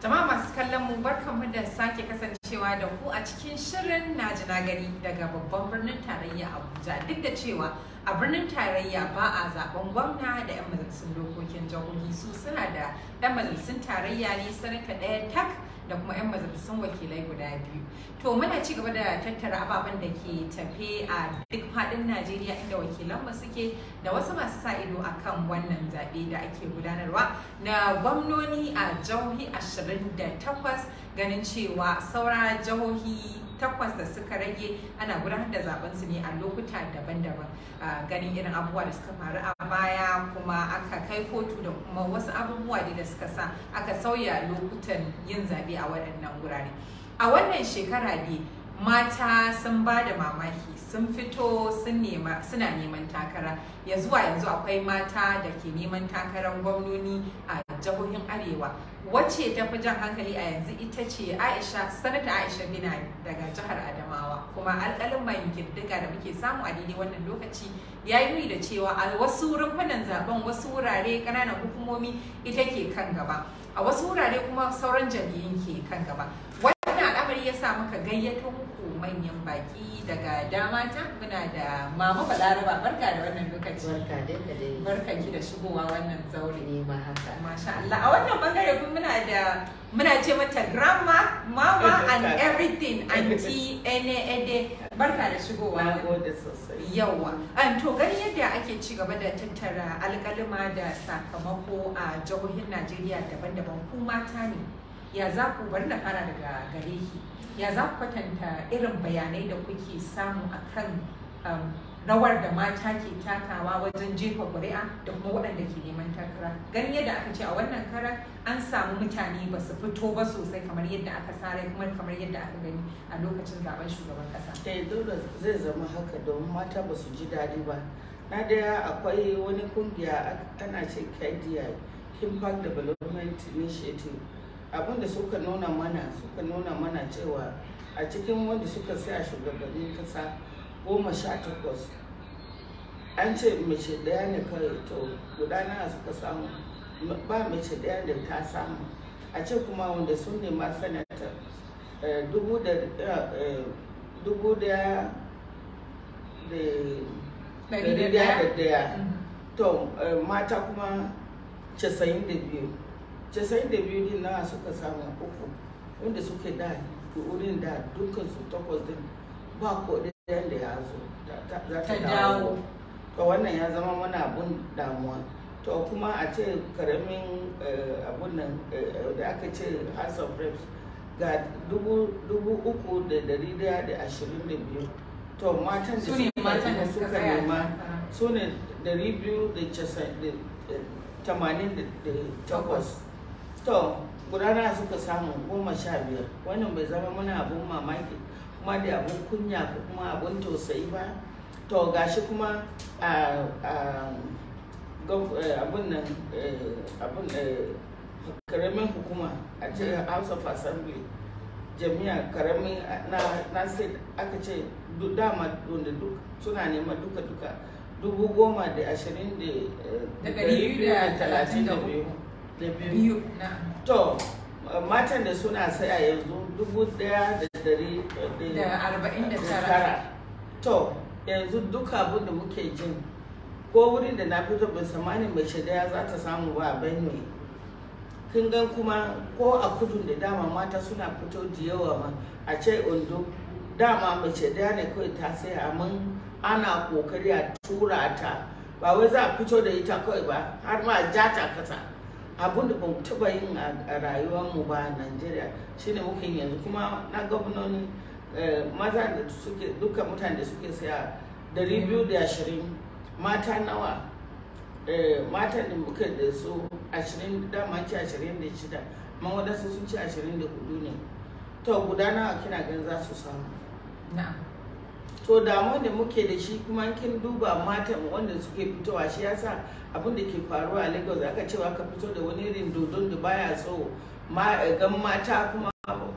Jama'a masu kallon mu, barkanmu da sake kasancewa da ku a cikin shirin Naji Na Gani daga babban birnin tarayya Abuja. Duk da cewa a birnin tarayya ba a zaben gwamna da 'yan majalisun dokokin jihohi, su suna da 'yan majalisun tarayya ne, sanata ɗaya tak da kuma 'yan majalisun wakilai guda biyu. To, muna ci gaba da tattara ababen da ke tafe a duk faɗin Najeriya, inda wakilanmu suke da wasu masu sa ido akan wannan zaɓe da ake gudanarwa na gwamnoni a jihohi 28. Ganin cewa saura jihohi takwas da suka rage, ana gudanar da zaben su ne a lokuta daban-daban, ganin irin abubuwa da suka faru a baya kuma aka kai kotu da kuma wasu abubuwa da suka sa aka sauya lokutan yin zaɓe a waɗannan wurare. A wannan shekara ne mata sun ba da mamaki, sun fito suna neman takara. Ya zuwa yanzu akwai mata da ke neman takarar gwamnoni a jihohin Arewa. Wacce ta fi jan hankali a yanzu ita ce Aisha, Sanata Aisha Binani daga jihar Adamawa. Kuma alƙalin ƙididdiga da muke samu a daidai wannan lokaci ya yi nuni da cewa a wasu rumfunan zaben, wasu wurare, ƙananan hukumomi, ita ke kan gaba, a wasu wurare kuma sauran jam'iyyun ke kan gaba. Wannan al'amari ya sa muka gayyato muku manyan baki. Daga damata muna da Mama Balaraba. Barka da wannan lokaci. Barka dai ka dai. Barka ki da shigowa wannan zaure. Ni ma haka. Masha Allah. A wannan bangare kuma muna da, muna ce mata grandma, mama and everything, Aunty Ene Ede. Barka da shigowa. Na gode sosai. Yawa. An to, ganin yadda ake ci gaba da tattara alkalima da sakamako a jihohin Najeriya daban-daban, ku mata ne. Ya za ku, bari na fara daga gare ki. Ya za ku kwatanta irin bayanai da kuke samu akan rawar da mata ke takawa wajen jefa ƙuri'a da kuma waɗanda ke neman takara, ganin yadda aka ce a wannan karan an samu mutane ba su fito ba sosai kamar yadda aka sare kuma kamar yadda aka gani a lokacin zaben shugaban ƙasa? Eh, dole zai zama haka domin mata ba su ji daɗi ba. Na daya, akwai wani kungiya ana ce KDI, Impact Development Initiative. Abinda suka nuna mana cewa a cikin wanda suka saya shugabannin kasa 18, an ce mace ɗaya ne kawai. To, guda nawa suka samu? Ba mace ɗaya da ta samu. A ce kuma wanda sun nema sanata 1101, to mata kuma 92. 92 din, nawa suka samu? Uku. Wanda suke da wurin da dukkan su takwas din, ba ko ɗayan da ya zo za ta dawo. To, wannan ya zama mana abun damuwa. To, kuma a ce karamin abun nan da aka ce House of Reps, ga 3,122. To, matan da suka nema su ne 288. To, guda suka samu? 15. Wannan bai zama mana abun mamaki kuma da abun kunya ko kuma abun tausayi ba? To, gashi kuma a abun nan, abun karamin hukuma, a ce House of Assembly, jami'a karamin na state, aka ce dama wanda duk suna neman duka duka 10,020,232. Biyu. To, matan da suna saya yanzu dubu ɗaya da dari da arba'in da tara. To, yanzu duka abin da muke jin, ko wurin da na fito, ban tsammanin mace daya za ta samu ba a Benue. Kin gan kuma ko a kudun da dama mata suna fito da yawa ma, a ce Ondo dama mace daya ne kawai ta saya, amma ana kokari a tura ta. Ba wai za a fito da ita kawai ba, har ma a ja ta kasa. Abun da bamu taba yin a rayuwarmu ba a Najeriya shine muke yin yanzu. Kuma na gwamnoni maza da suke, duka mutane da suke saya 220, mata nawa? Matan da muke da su 20, dama ce 26, amma wadansu sun ce 24 ne. To, guda nawa kina ganin za su samu? To, damuwan da muke da shi kuma, kin duba matan wanda suke fitowa, shi yasa abin da ke faruwa a Lagos, aka cewa aka fito da wani irin dodon da baya so gan mata, kuma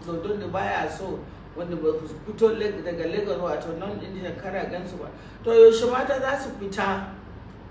dodon da baya so wanda ba su fito daga Lagos, wato non Indian, kara gansu ba. To, yaushe mata za su fita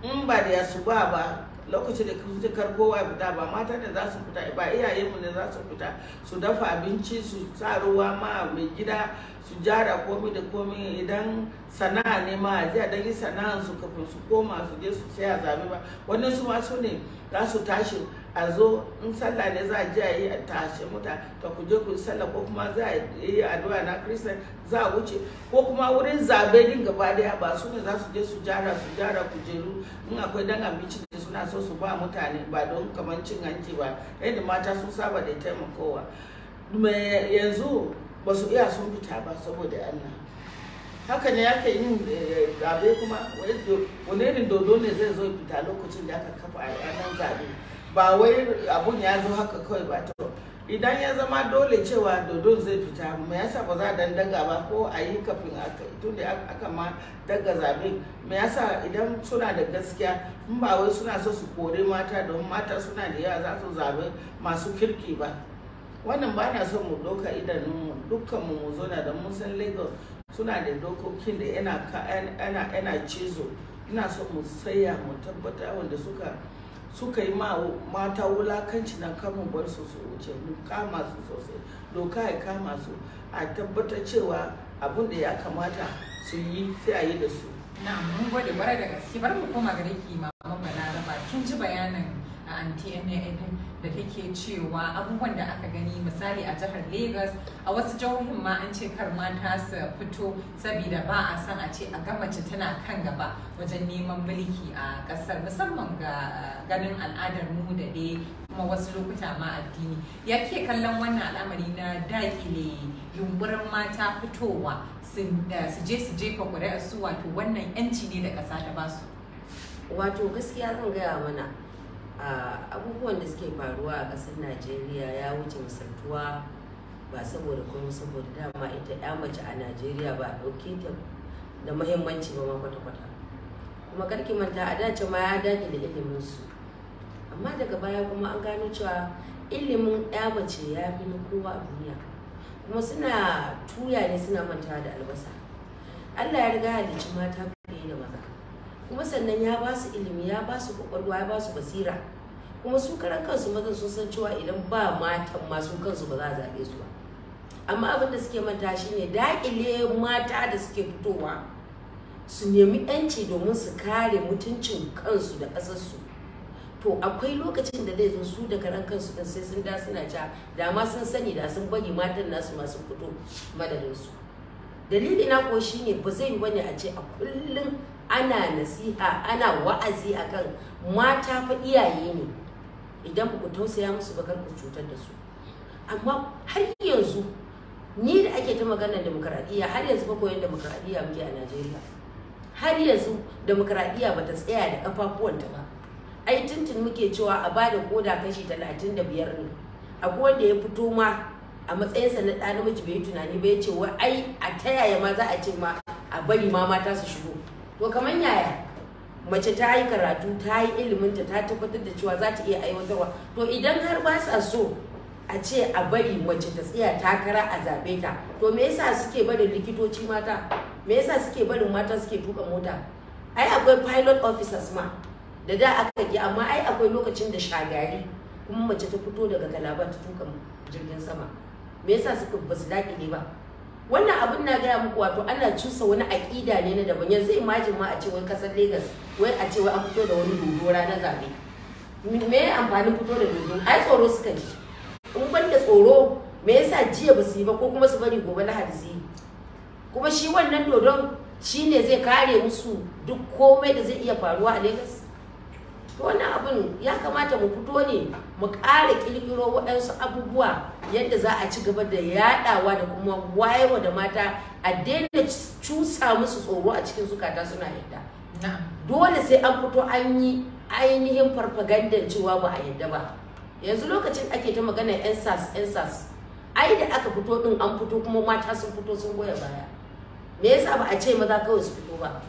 in ba da yasu ba ba? Lokacin da kuka kar kowa ya fita, ba mata ne za su fita ba, iyayenmu ne za su fita su dafa abinci, su sa ruwa ma mai gida, su jara komi da komi. Idan sana'a ne ma, a je a dan yi sana'an su kafin su koma su je su saya zabe ba. Wani su ma su ne za su tashi a zo, in sallah ne za a je a yi, a tashi muta ta ku je ku yi sallah, ko kuma za a yi addu'a na Christian za a wuce, ko kuma wurin zabe din gaba daya ba su ne za su je su jara kujeru. In akwai dan abinci da suna so su ba mutane, ba don kamar cin hanci ba, yadda mata sun saba da taimakowa. Me yanzu ba su iya sun fita ba saboda Allah. Haka ne ake yin zabe. Kuma wani irin dodo ne zai zo fita lokacin da aka kafa a ranar zabe? Ba wai abun ya zo haka kawai ba. To, idan ya zama dole cewa dodon zai fita, me yasa ba za a dan daga ba, ko a yi kafin tun da aka ma daga zabe? Me yasa, idan suna da gaskiya, in ba wai suna so su kore mata don mata suna da yawa za su zabe masu kirki ba? Wannan ba na son mu doka idanunmu dukkan mu mu zauna da mun san Lagos suna da dokokin da yana cizo. Ina son mu tsaya mu tabbata wanda suka yi ma mata wulakanci na, kamun bar su su wuce. Mu kama su sosai, doka ya kama su, a tabbatar cewa abin da ya kamata su yi sai a yi da su. Na'am, mun gode kwarai da gaske. Bari mu koma gare ki, Mama Balaraba. Kin ji bayanin a Anti Ene da take cewa abubuwan da aka gani, misali a jihar Lagos, a wasu jihohin ma an ce kar mata su fito saboda ba a son a ce a ga mace tana kan gaba wajen neman mulki a kasar, musamman ga ganin al'adar mu da dai kuma wasu lokuta ma addini. Ya ke kallon wannan al'amari na dakile yunkurin mata fitowa su je su jefa ƙuri'ar su, wato wannan yanci ne da ƙasa ta basu? Wato gaskiya zan gaya mana, abubuwan da suke faruwa a ƙasar Najeriya ya wuce misaltuwa. Ba saboda kuma saboda dama ita ya mace a Najeriya ba a ɗauke ta da muhimmanci ba ma kwata-kwata. Kuma karki manta, a dace ma ya dakile ilimin su, amma daga baya kuma an gano cewa ilimin ya mace ya fi na kowa a duniya. Kuma suna tuya ne suna mantawa da albasa. Allah ya riga halicci mata fiye da maza, kuma sannan ya ba su ilimi, ya ba su kwakwalwa, ya ba su basira. Kuma su karan kansu mazan sun san cewa idan ba matan ma, su kansu ba za a zaɓe su ba. Amma abin da suke manta shine daƙile mata da suke fitowa su nemi yanci domin su kare mutuncin kansu da ƙasarsu. To akwai lokacin da zai zo, su da karan kansu din sai sun da suna ca da ma sun sani da sun bari matan nasu masu fito madadinsu. Dalili na ko shine, ba zai yi bane a ce a kullum ana nasiha, ana wa'azi akan mata fa iyaye ne, idan ba ku tausaya musu ba kar ku cutar da su. Amma har yanzu ni da ake ta maganar demokradiyya, har yanzu fa koyon demokradiyya muke a Najeriya. Har yanzu demokradiyya bata tsaya da kafafuwanta ba. Ai tuntun muke cewa a bada koda kashi 35 ne. Akwai wanda ya fito ma a matsayinsa na ɗa namiji, bai yi tunani ba, ya ce wai ai a ta yaya ma za a ce ma a bari ma mata su shigo? To kamar yaya? Mace ta yi karatu, ta yi iliminta, ta tabbatar da cewa za ta iya aiwatarwa. To idan har ba sa so a ce a bari mace ta tsaya takara a zaɓe ta, to me yasa suke barin likitoci mata? Me yasa suke barin mata suke tuka mota? Ai akwai pilot officers ma da da aka ki, amma ai akwai lokacin da Shagari kuma mace ta fito daga Kalaba ta tuka jirgin sama. Me yasa suka ba su dakile ba wannan abin? Na gaya muku, wato ana cusa wani aƙida ne na daban. Yanzu imagine ma a ce wai kasar Lagos, wai a ce wai an fito da wani dodo ranar zaɓe. Me amfanin fito da dodo? Ai tsoro suka ji. In ban da tsoro, me yasa jiya ba su yi ba, ko kuma su bari gobe Lahadi su yi? Kuma shi wannan dodon shi ne zai kare musu duk komai da zai iya faruwa a Lagos? To wannan abun ya kamata mu fito ne mu ƙara ƙirƙiro waɗansu abubuwa yadda za a ci gaba da yaɗawa da kuma wayarwa da mata, a daina cusa musu tsoro a cikin zukata suna yadda. Dole sai an fito an yi ainihin farfagandan cewa ba a yadda ba. Yanzu lokacin ake ta magana yan SARS, yan SARS, ai da aka fito din an fito, kuma mata sun fito sun goya baya. Me yasa ba a ce maza kawai su fito ba?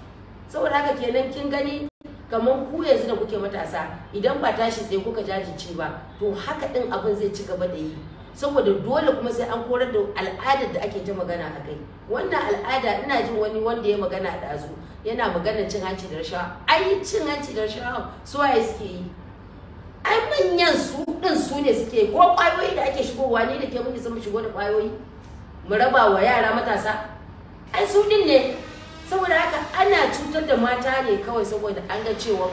Saboda haka kenan kin gani, kamar ku yanzu da kuke matasa, idan ba tashi sai kuka jajirce ba, to haka din abin zai ci gaba da yi. Saboda dole kuma sai an korar da al'adar da ake ta magana a kai. Wannan al'ada, ina jin wani wanda ya magana a ɗazu yana magana cin hanci da rashawa. Ai cin hanci da rashawa su waye suke yi? Ai manyan su din su ne suke ko kwayoyi da ake shigowa, ni da ke mun isa mu shigo da kwayoyi mu raba wa yara matasa, ai su din ne. Saboda haka ana cutar da mata ne kawai saboda an ga cewa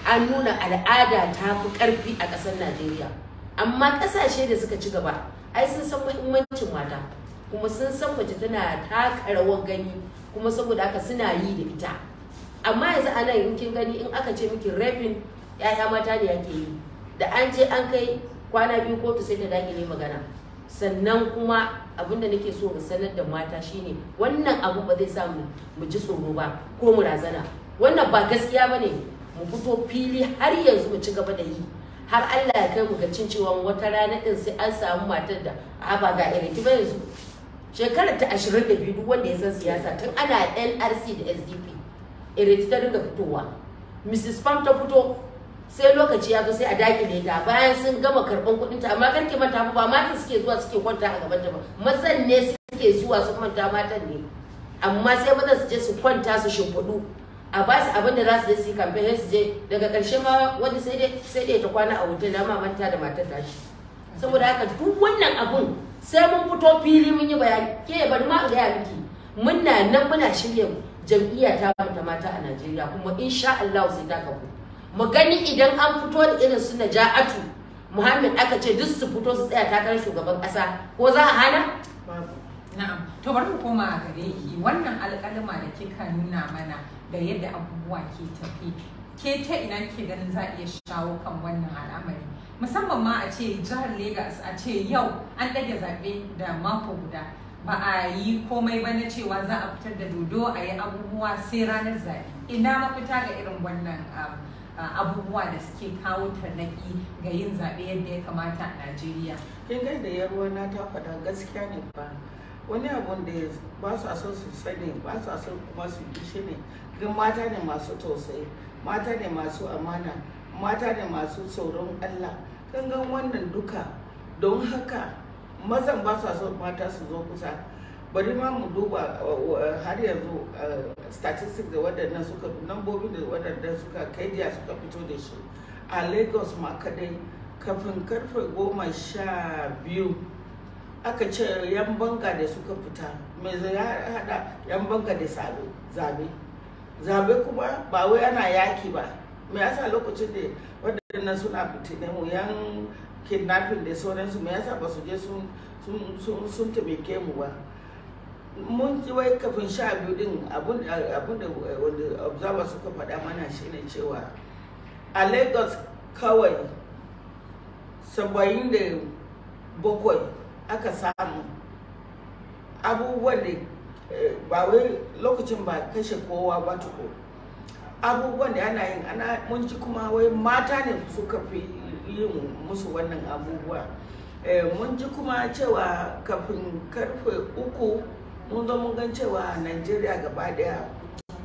an nuna al'ada ta fi karfi a ƙasar Najeriya. Amma ƙasashe da suka ci gaba ai sun san muhimmancin mata, kuma sun san mace tana taka rawar gani, kuma saboda haka suna yi da ita. Amma yanzu a nan in kin gani, in aka ce miki raping, 'ya'ya mata ne ake yi, da an je an kai kwana 2 kotu sai ta dakile magana. Sannan kuma abinda nake so mu sanar da mata shine wannan abu ba zai sa mu ji tsoro ba ko mu razana. Wannan ba gaskiya bane. Mu fito fili har yanzu mu ci gaba da yi har Allah ya kai mu ga cin cewa wata rana din sai an samu matar da a ba ga irin ki ba. Yanzu shekarar ta 22, duk wanda ya san siyasa, tun ana NRC da SDP Ireti ta dinga fitowa, Mrs Pam ta fito, sai lokaci ya zo sai a dakile ta bayan sun gama karban kuɗin ta. Amma kar ki manta ba matan suke zuwa suke kwanta a gaban ta ba, mazan ne suke zuwa su kwanta, matan ne. Amma sai mazan su je su kwanta su shimfiɗu, a ba su abin da za su je su yi kamfen, su je daga ƙarshe ma wani sai dai ta kwana a hotel ma manta da matar tashi. Saboda haka duk wannan abun sai mun fito fili mun yi bayani. Ke bari ma in gaya miki, muna nan muna shirya jam'iyya ta ta mata a Najeriya, kuma insha Allah sai ta kafu. Mu gani idan an fito da irin su Naja'atu Muhammad, aka ce duk su fito su tsaya takarar shugaban kasa, ko za a hana? Babu. Na'am, to bari mu koma gare ki. Wannan alƙalima da kika nuna mana da yadda abubuwa ke tafi, ke ta ina kike ganin za a iya shawo kan wannan al'amari? Musamman ma a ce jihar Legas, a ce yau an ɗage zaɓe da mako guda, ba a yi komai ba na cewa za a fitar da dodo a yi abubuwa sai ranar zaɓe. Ina mafita ga irin wannan abubuwa da suke kawo tarnaƙi ga yin zaɓe yadda ya kamata a Najeriya? Kin ga da yarwa na ta faɗa, gaskiya ne fa. Wani abun da ba su son su sani, ba su son kuma su ji shi ne gan mata ne masu tausayi, mata ne masu amana, mata ne masu tsoron Allah. Kan gan wannan duka, don haka mazan ba su son mata su zo kusa. Bari ma mu duba har yanzu statistics da waɗannan suka, nambobin da waɗannan suka kai jiya suka fito da shi a Lagos ma kadai, kafin karfe 12 aka ce yan banga da suka fita, mai zai hada yan banga da zabe zabe? Kuma ba wai ana yaki ba. Me yasa lokacin da waɗannan suna fitine mu, yan kidnapping da sauransu, me yasa ba su je sun taimake mu ba? Mun ji wai kafin 12 din, abun da wanda observer suka faɗa mana shine cewa a Lagos kawai 77 aka samu abubuwan da ba wai lokacin ba kashe kowa ba tuko, abubuwan da ana yin ana. Mun ji kuma wai mata ne suka fi yin musu wannan abubuwa. Mun ji kuma cewa kafin karfe 3 mun zo mun gan cewa Najeriya gaba daya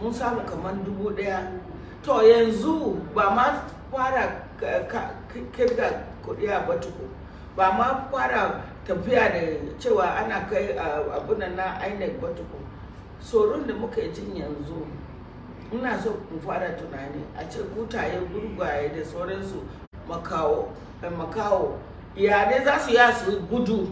mun samu kamar 1000. To yanzu ba ma fara kirga kuɗi a batuku, ba ma fara tafiya da cewa ana kai abunan na INEC batuku. Tsoron da muka jin yanzu, ina so mu fara tunani a ce kutaye, gurgaye da sauransu, makawo makawo, ya ne za su ya su gudu?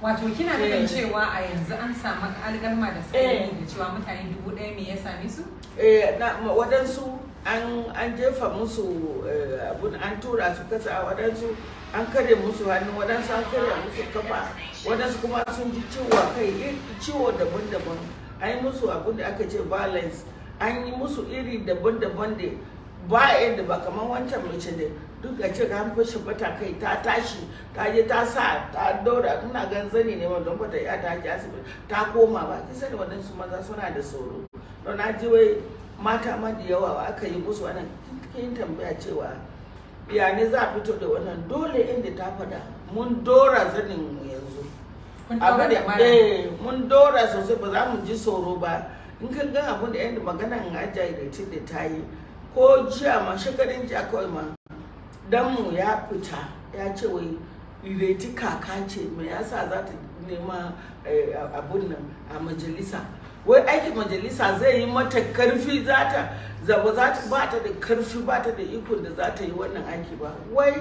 Wato kina nufin cewa a yanzu an samu alƙalma da suka yi da cewa mutane 1000, me ya same su? Eh, na waɗansu an jefa musu abun, an tura su kasa, waɗansu an kare musu hannu, waɗansu an kare musu kafa, waɗansu kuma sun ji ciwo kai, ciwo daban-daban. An yi musu abun da aka ce violence, an yi musu iri daban-daban da ba yadda ba kamar wancan mace da duk a ce an fashe mata kai, ta tashi ta je ta sa ta daura, ina gan zani ne don bata iya ta je asibiti ta koma ba. Kin sani waɗansu maza suna da tsoro, don na ji wai mata ma da yawa aka yi musu wannan. Kin tambaya cewa ya ne za a fito da wannan, dole inda ta faɗa mun dora zanin mu yanzu. Eh, mun dora sosai, ba za mu ji tsoro ba. In kan ga abun da yanda maganan ajayi da da ta yi ko jiya ma, shekarun jiya kawai ma, dan mu ya fita ya ce wai Ireti kaka ce, me yasa za ta nema abun nan a majalisa? Wai aikin majalisa zai yi mata karfi, za ta zaba za ta ba ta da karfi, ba ta da ikon da za ta yi wannan aiki ba. Wai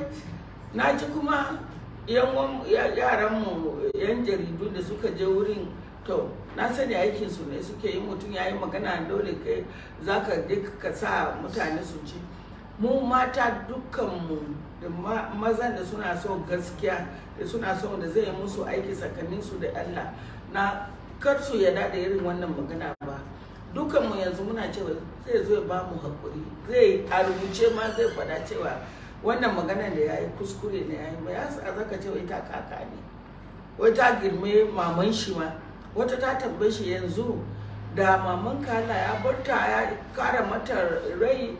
na ji kuma yaranmu yan jaridu da suka je wurin, to na sani aikin su ne suke yi. Mutum ya yi magana, dole kai za ka je ka sa mutane su ji. Mu mata dukkanmu da mazan da suna so gaskiya, da suna so da zai yi musu aiki tsakaninsu da Allah, na kar su yarda da irin wannan magana ba. Dukkanmu yanzu muna cewa zai zo ya ba mu haƙuri, zai a rubuce ma zai faɗa cewa wannan maganar da ya yi kuskure ne ya yi. Ba ya sa zaka ce wai ta kaka ne, wai ta girme maman shi ma. Wata ta tambaye shi, yanzu da maman kala ya bar ta ya kara mata rai,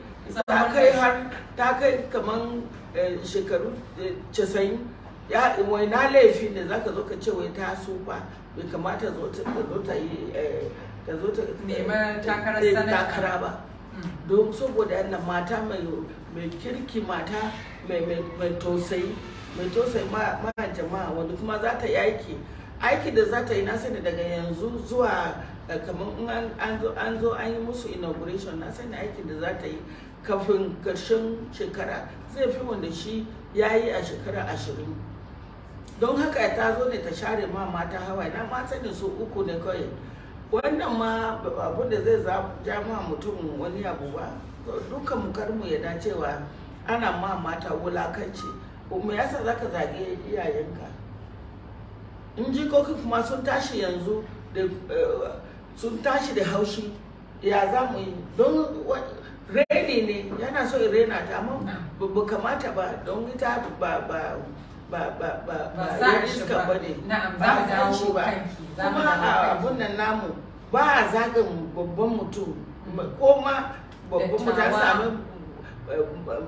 ta kai har ta kai kaman shekaru 90, ya wai na laifi da zaka zo ka ce wai ta tsufa, bai kamata zo ta zo ta yi ta zo ta nema takarar sanata. Takara ba. Don saboda yana mata mai kirki, mata mai tausayi, mai tausayi ma jama'a, wanda kuma za ta yi aiki, aiki da za ta yi na sani daga yanzu zuwa kamar in an zo an yi musu inauguration, na sani aikin da za ta yi kafin karshen shekara zai fi wanda shi ya yi a shekara 20. Don haka ta zo ne ta share ma mata hawaye. Na ma sani su uku ne kawai. Wannan ma abun da zai ja ma mutum wani abu ba. Dukkan mu kar mu yarda cewa ana ma mata wulakanci. Me yasa zaka zage iyayenka? In jikoki kuma sun tashi yanzu da sun tashi da haushi, ya za mu yi? Don reni ne, yana so ya rena ta, amma ba kamata ba, don ita ba ba ba ba ba Ba ba za yan shi iska ba. ba ne. Na'am, ba za mu a san dawo shi ba. kanki, za mu Kuma dawo a kanki. abun nan namu ba a zagin babban mutum, ko ma babban mutum ya Dattawa. sami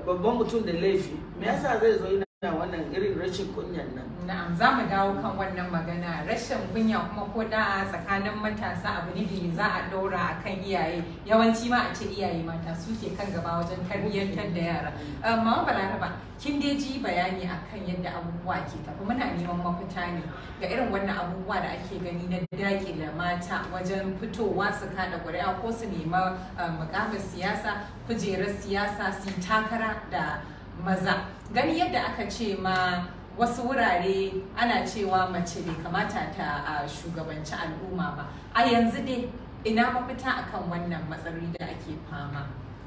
babban mutum da laifi, me yasa zai zo yana wannan irin rashin kunyan nan? Na'am, za mu dawo kan wannan magana. Rashin kunya kuma ko da tsakanin matasa abu ne da za a ɗora a kan iyaye. Yawanci ma a ce iyaye mata suke kan gaba wajen tarbiyyantar da yara. Mama Balaraba, kin dai ji bayani akan yadda abubuwa ke tafi. Muna neman mafita ne ga irin wannan abubuwa da ake gani na daƙile mata wajen fitowa su kaɗa ƙuri'a ko su nema mukamin siyasa, kujerar siyasa, su yi takara da maza. Gani yadda aka ce ma wasu wurare ana cewa mace bai kamata ta shugabanci al'umma ba. A yanzu dai ina mafita akan wannan matsaloli da ake fama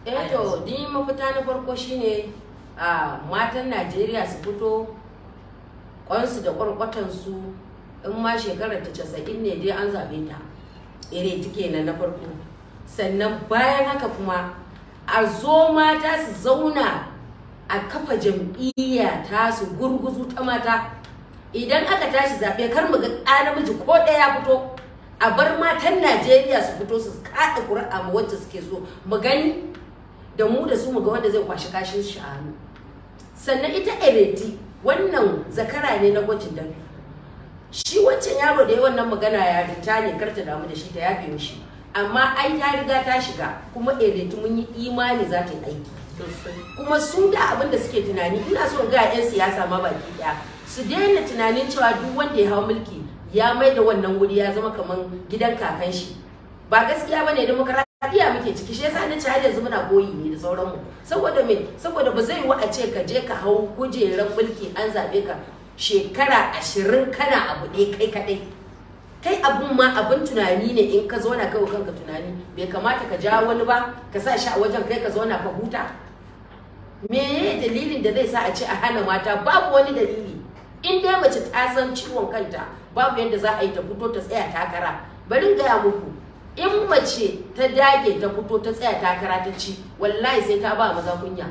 a Eh, to, yanzu? ni mafita na farko shine a matan Najeriya su fito kwansu da kwarkwatansu, in ma shekarar ta 90 ne dai an zaɓe ta. Ire kenan na farko. Sannan bayan haka kuma a zo mata su zauna a kafa jam'iyya ta su gurguzu ta mata. Idan aka tashi zaɓe, kar mu ga ɗa namiji ko ɗaya fito, a bar matan Najeriya su fito su kaɗa ƙuri'a mu wacce suke so, mu gani da mu da su, mu ga wanda zai kwashi kashin shi a hannu. Sannan ita Ereti, wannan zakara ne na gwajin dafi. Shi wancan yaro da ya wannan magana ya rinta ne, kar ta damu da shi, ta yafe mishi, amma ai ta riga ta shiga. Kuma Ereti mun yi imani za ta yi aiki. Sosai. Kuma su da abin da suke tunani, ina so in ga 'yan siyasa ma baki daya su daina tunanin cewa duk wanda ya hau mulki ya mai da wannan wuri ya zama kaman gidan kakan shi. Ba gaskiya bane. Demokaradiyya muke ciki, shi yasa na ci har yanzu muna koyi ne da sauranmu. Saboda me? Saboda ba zai yiwu a ce ka je ka hau kujerar mulki, an zabe ka shekara 20, kana abu ɗaya kai kaɗai. Kai abun ma abun tunani ne. In ka zauna kai wa kanka tunani, bai kamata ka ja wani ba ka sa shi a wajen, kai ka zauna ka huta. Meye dalilin da zai sa a ce a hana mata? Babu wani dalili. In dai mace ta san ciwon kanta, babu yadda za a yi ta fito ta tsaya takara. Bari in gaya muku, in mace ta dage ta fito ta tsaya takara ta ci, wallahi sai ta ba maza kunya.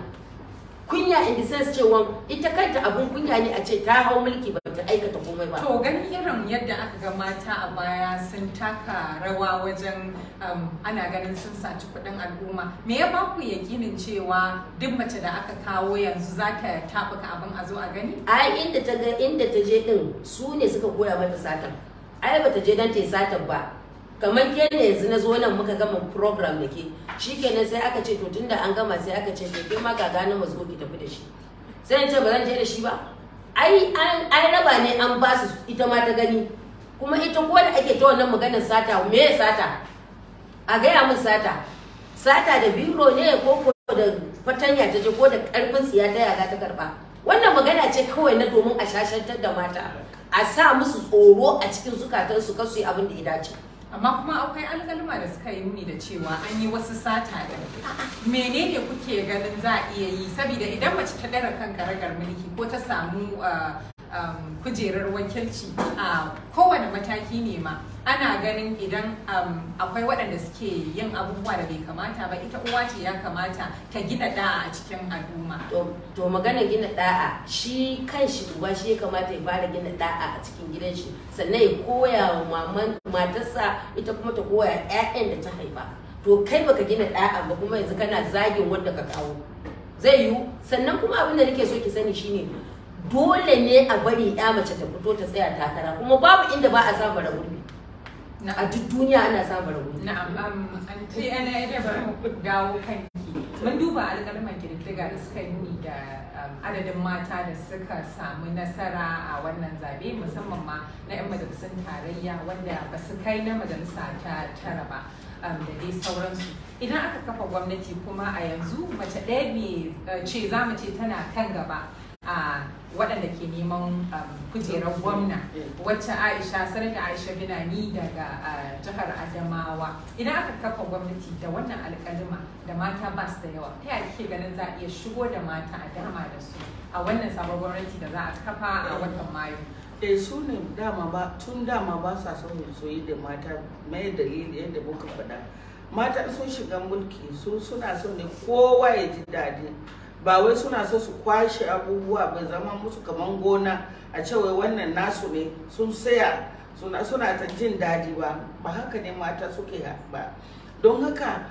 Kunya in the sense cewa ita kanta abun kunya ne a ce ta hau mulki ba ta aikata komai ba. To, ganin irin yadda aka ga mata a baya sun taka rawa wajen ana ganin sun saci kuɗin al'umma, me ya ba ku yakinin cewa duk mace da aka kawo yanzu za ta taɓuka abin a zo a gani? Ai inda ta ga inda ta je din, su ne suka koya mata satan. Ai bata je dan ta yi satan ba. Kamar ke ne yanzu na zo nan muka gama program da ke, shikenan sai aka ce to tunda an gama, sai aka ce to ke ma ga gane mazo ki tafi da shi, sai in ce ba zan je da shi ba. Ai an raba ne an ba su, ita ma ta gani. Kuma ita ko da ake ta wannan maganar sata, me ya sata? A gaya min sata. Sata da biro ne ko da fatanya ta je ko da karfin tsiya ta yaga ta karba? Wannan magana ce kawai na domin a shashantar da mata, a sa musu tsoro a cikin zukatansu kar su yi abin da ya dace. Amma kuma akwai alƙalma da suka yi nuni da cewa an yi wasu sata da menene kuke ganin za a iya yi? Saboda idan mace ta ɗara kan karagar mulki ko ta samu kujerar wakilci a kowane mataki ne ma, ana ganin idan akwai waɗanda suke yin abubuwa da bai kamata ba, ita uwa ce ya kamata ta gina da'a a cikin al'umma. To magana gina da'a, shi kan shi uba shi ya kamata ya fara gina da'a a cikin gidan shi, sannan ya koya wa matarsa, ita kuma ta koya 'ya'yan da ta haifa. To kai baka gina da'a ba, kuma yanzu kana zagin wanda ka kawo, zai yiwu? Sannan kuma abin da nake so ki sani shine, dole ne a bari ya mace ta fito ta tsaya takara, kuma babu inda ba a samu bara gurbi a duk duniya, ana samun bara gurbi. Na'am, an ce ana iya, bari mu dawo kanki. Mun duba alƙalman ƙididdiga da suka yi nuni da adadin mata da suka samu nasara a wannan zabe, musamman ma na 'yan majalisun tarayya wanda ba su kai na majalisa ta tara ba, da dai sauransu. Idan aka kafa gwamnati, kuma a yanzu mace ɗaya ne ce za mu ce tana kan gaba a waɗanda ke neman kujerar gwamna, wacce Aisha, Sanata Aisha Binani daga jihar Adamawa. Idan aka kafa gwamnati da wannan alƙalima da mata ba su da yawa, ta yaya kike ganin za a iya shigo da mata a dama da su a wannan sabon gwamnati da za a kafa a watan Mayu? Eh, su ne dama ba, tun dama ba sa son su yi da mata. Mai dalili? Yadda muka faɗa, mata sun shiga mulki, su suna so ne kowa ya ji daɗi, ba wai suna so su kwashe abubuwa bai zama musu kaman gona a ce wai wannan nasu ne, sun saya suna ta jin daɗi ba. Ba haka ne mata suke ba. Don haka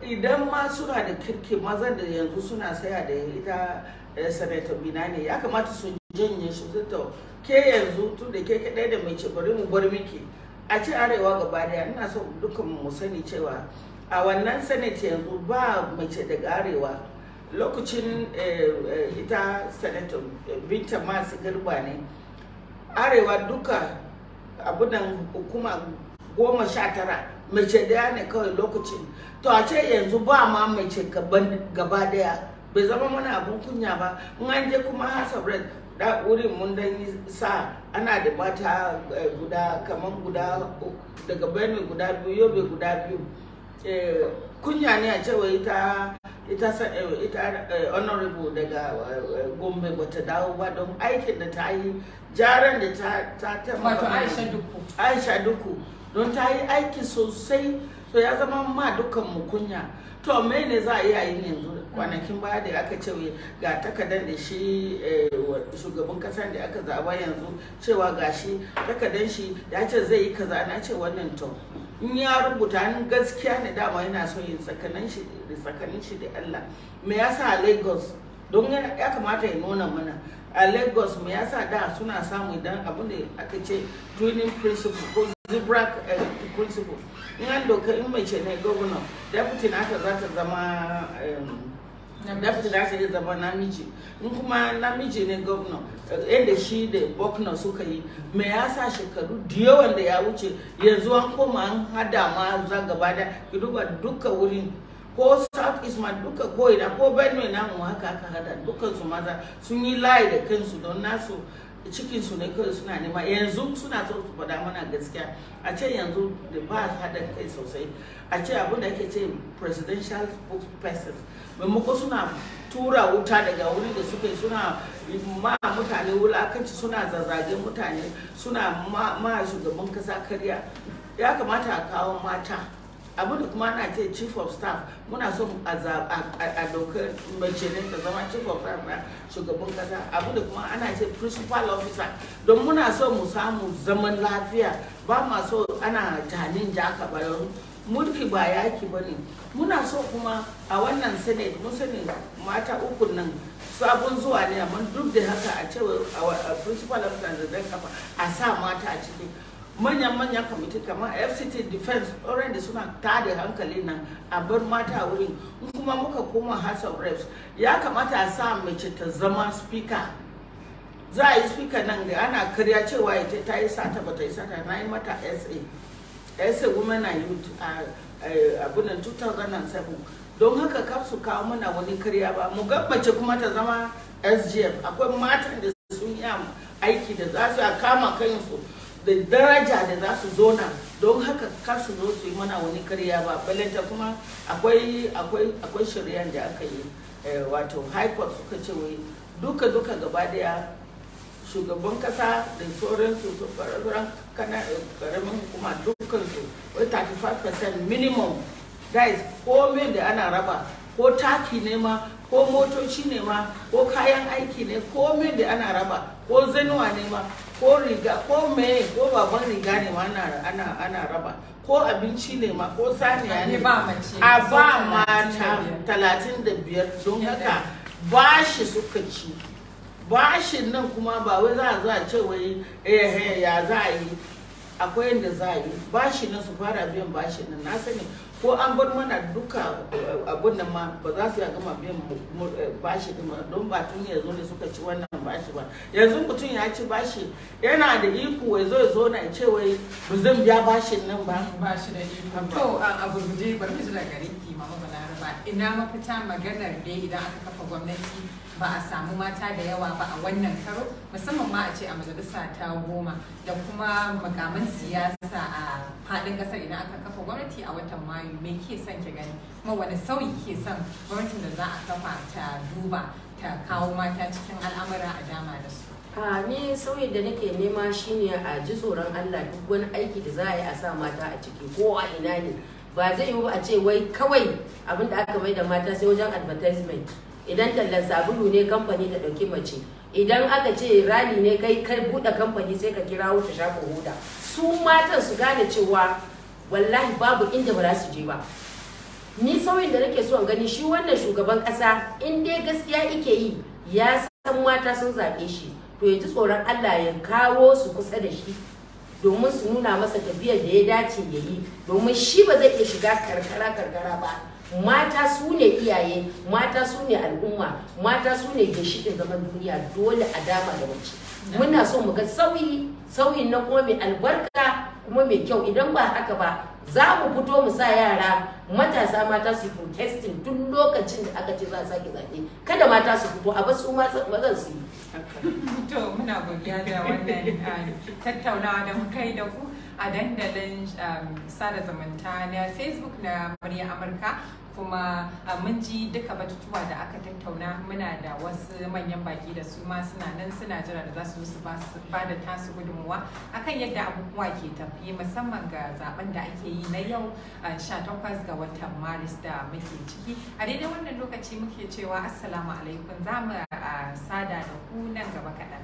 idan ma suna da kirki, mazan da yanzu suna saya da ita Senator Binani, ya kamata su janye shi to ke yanzu tun da ke kaɗai da mai ce bari mu bar miki a ce arewa gaba daya. Ina so dukkan mu sani cewa a wannan Senate yanzu ba mace daga arewa. Lokacin ita Senator Binta Masu Garba ne, arewa duka abunan hukuma 19, mace daya ne kawai lokacin. To a ce yanzu ba ma mace gaba daya, bai zama mana abun kunya ba? In an je kuma House of Rep, da wurin mun dan yi sa ana da mata guda, kaman guda daga Benue guda biyu, Yobe guda biyu. Kunya ne a cewa ita honorable daga Gombe bata dawo ba, don aikin da ta yi, jaran da ta taimaka. Wato Aisha Dukku. Aisha Dukku, don ta yi aiki sosai. So ya zama ma dukkan mu kunya. To me ne za a iya yi yanzu? Kwanakin baya da aka ce ga takardar da shi shugaban kasa da aka zaba yanzu, cewa ga shi takardar shi ya ce zai yi kaza, na ce wannan, to in ya rubuta, in gaskiya ne dama yana so yin tsakanin shi da Allah, me yasa a Lagos, don ya kamata ya nuna mana a Lagos, me yasa da suna samu idan abin da aka ce twinning principle ko zebra principle, in an doka in mace ne governor, deputy nata za ta zama deputy nata zai zama namiji, in kuma namiji ne governor, yadda shi da Bucknor suka yi, me yasa shekaru da yawan da ya wuce yanzu an koma an hada ma za gaba da? Ki duba duka wurin, ko South East ma duka, ko ina, ko Benue namu haka aka hada dukkan su, maza sun yi layi da kansu don nasu cikin su ne kawai suna nema. Yanzu suna so su faɗa mana gaskiya, a ce yanzu da ba haɗin kai sosai, a ce abin da ake ce presidential spokespersons, maimako suna tura wuta daga wurin da suke, suna ma mutane wulakanci, suna zazzage mutane, suna ma shugaban kasa karya, ya kamata a kawo mata. Abin da kuma ana ce chief of staff, muna so a dokar mace ne ta zama chief of staff na shugaban kasa. Abin da kuma ana ce principal officer, don muna so mu samu zaman lafiya, ba ma so ana janin jaka ba, don mulki ba yaki ba ne. Muna so kuma a wannan Senate, mun sani mata uku nan sabon zuwa ne, amma duk da haka a ce a principal officer da zai kafa, a sa mata a ciki manyan-manyan kwamiti kamar FCT, defense, da suna tada hankali nan, a bar mata a wurin. In kuma muka koma House of Reps, ya kamata a sa mace ta zama speaker. Za a yi speaker nan da ana karya cewa ita ta yi sata, ba ta yi sata. Na yi mata SA Women and Youth a abunan 2007. Don haka kar su kawo mana wani karya ba. Mu ga mace kuma ta zama SGF. Akwai matan da sun yi aiki da za su kama kansu da daraja da za su zona. Don haka kar su zo su yi mana wani karya ba. Balanta kuma akwai shari'an da aka yi, wato High Court suka ce wai duka duka gaba daya shugaban kasa da sauransu, sauran karamin hukuma, dukkansu wai 35% minimum. That is komai da ana raba, ko taki ne ma, ko motoci ne ma, ko kayan aiki ne, komai da ana raba, ko zanuwa ne ma, ko riga, ko me, ko babban riga ne ma ana raba, ko abinci ne ma, ko saniya ne, a ba mata 35. Don haka bashi suka ci. Bashin nan kuma ba wai za a zo a ce wai eh ya za a yi. Akwai yadda za a yi bashi nan, su fara biyan bashin nan. Na sani ko an bar mana duka abun nan ma, ba za su iya gama biyan bashi din ba, don ba tun yanzu ne suka ci wannan bashi ba. Yanzu mutum ya ci bashi, yana da iko ya zo ya zo na ce wai ba zan biya bashin nan ba? Ba shi da iko. To, a gurguje, bari mu ji daga gare ki, Mama Balaraba, ina mafita? Maganar dai idan aka kafa gwamnati ba a samu mata da yawa ba a wannan karo, musamman ma a ce a majalisa ta 10 da kuma makaman siyasa a faɗin ƙasar, idan aka kafa gwamnati a watan Mayu, me ke son ki gani, kuma wani sauyi ke son gwamnatin da za a kafa ta duba ta kawo mata cikin al'amura a dama da su? A ni sauyin da nake nema shine a ji tsoron Allah, duk wani aiki da za a yi a sa mata a ciki, ko a ina ne. Ba zai yiwu a ce wai kawai abin da aka mai da mata sai wajen advertisement. Idan tallan sabulu ne, kamfani ta ɗauki mace. Idan aka ce rally ne, kai kai buɗe kamfani, sai ka kirawo ta shafa hoda. Su matan su gane cewa wallahi babu inda ba za su je ba. Ni sauyin da nake so in gani, shi wannan shugaban ƙasa, in dai gaskiya ike yi, ya san mata sun zaɓe shi, to ya ji tsoron Allah ya kawo su kusa da shi domin su nuna masa tafiyar da ya dace ya yi, domin shi ba zai iya shiga karkara karkara ba. Mata su ne iyaye, mata su ne al'umma, mata su ne ginshiƙin zaman duniya. Dole a dama da mace. Muna so mu ga sauyi, sauyin na kuma mai albarka kuma mai kyau. Idan ba haka ba, za mu fito mu sa yara matasa mata su protesting duk lokacin da aka ce za a sake zaɓe. Kada mata su fito, a basu mazan su yi. To, muna godiya da wannan tattaunawa da muka yi da ku a dandalin sada zumunta na Facebook na Murya Amurka. Kuma mun ji duka batutuwa da aka tattauna. Muna da wasu manyan baki da su ma suna nan suna jira da za su su ba da tasu gudunmuwa akan yadda abubuwa ke tafi, musamman ga zaben da ake yi na yau 18 ga watan Maris da muke ciki. A daidai wannan lokaci muke cewa assalamu alaikum. Za mu sada da ku nan gaba kaɗan.